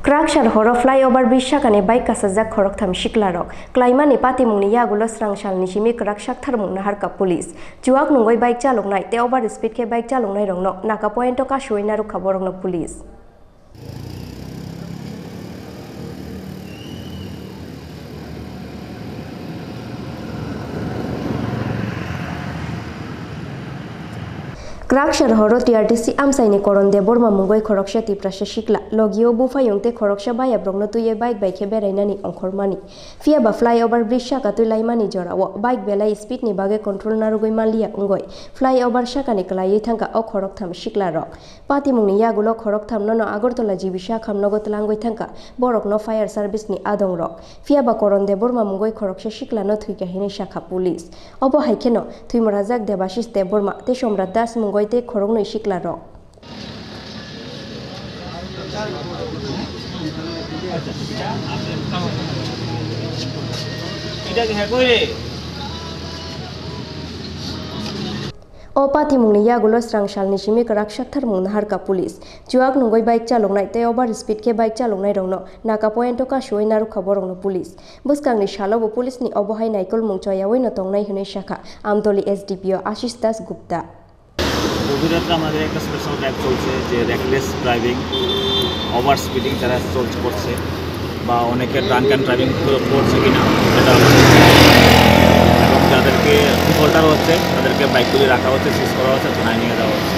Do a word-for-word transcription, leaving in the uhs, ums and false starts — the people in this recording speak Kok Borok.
Kwrak sal horo flyover bridge sakani bike kasajak khoroktham siklarok. Klaimani patimungni yagulo srang salni simi kwrak saktharmung naharkha police. Chuak nungwi bike chaloknai tei over speed khe bike chaloknairokno naka point o kasuwi narwkha borokno police. Kwrak sal horo T R T C amchaini Koron Debbarma mungwi khoroksa Tiprasa sikla, logio buphayung tei khoroksa bayabrokno twiwi bike bai khe berainani ongkhormani. Phiyaba flyover bridge saka twi laimani jorao bike belai speed ni bagwi control narwgwi manliya wngwi flyover sakani kwlaiwi thangkha o khoroktham siklarok. Patimungni yagulo khoroktham nono Agartala G B sakham nogo twlangwi thangkha borokno fire service ni adongrok. Phiyaba Koron Debbarma mungwi khoroksa siklano thwikha hinwi sakha police. Obo hai kheno thwimorajak Debashis Debbarma tei Somrat Das mungwi tei khoroknwi siklarok. O patimungni yagulo srang salni simi kwrak saktharmung naharkha police. Chuak nungwi bike chaloknai tei over speed khe bike chaloknairokno naka point o kasuwi narwkha borokno police. Bwskangni salobo police ni obo hai naikolmung choyawino tongnai hwnwi sakha Amdoli S D P O Ashish Das Gupta. গভীর রাত্রে আমাদের একটা special RAB চলছে, যে র্যাকলেস driving, over speeding যারা চলছে, করছে, বা অনেকে ড্রাঙ্ক অ্যান্ড ড্রাইভিং করছে কিনা, সেটা আমরা দেখছি। এবং যাদেরকে ডিফল্টার হচ্ছে, তাদেরকে বাইকগুলি রাখা হচ্ছে, সিজ করা হচ্ছে, থানায় নিয়ে যাওয়া হচ্ছে।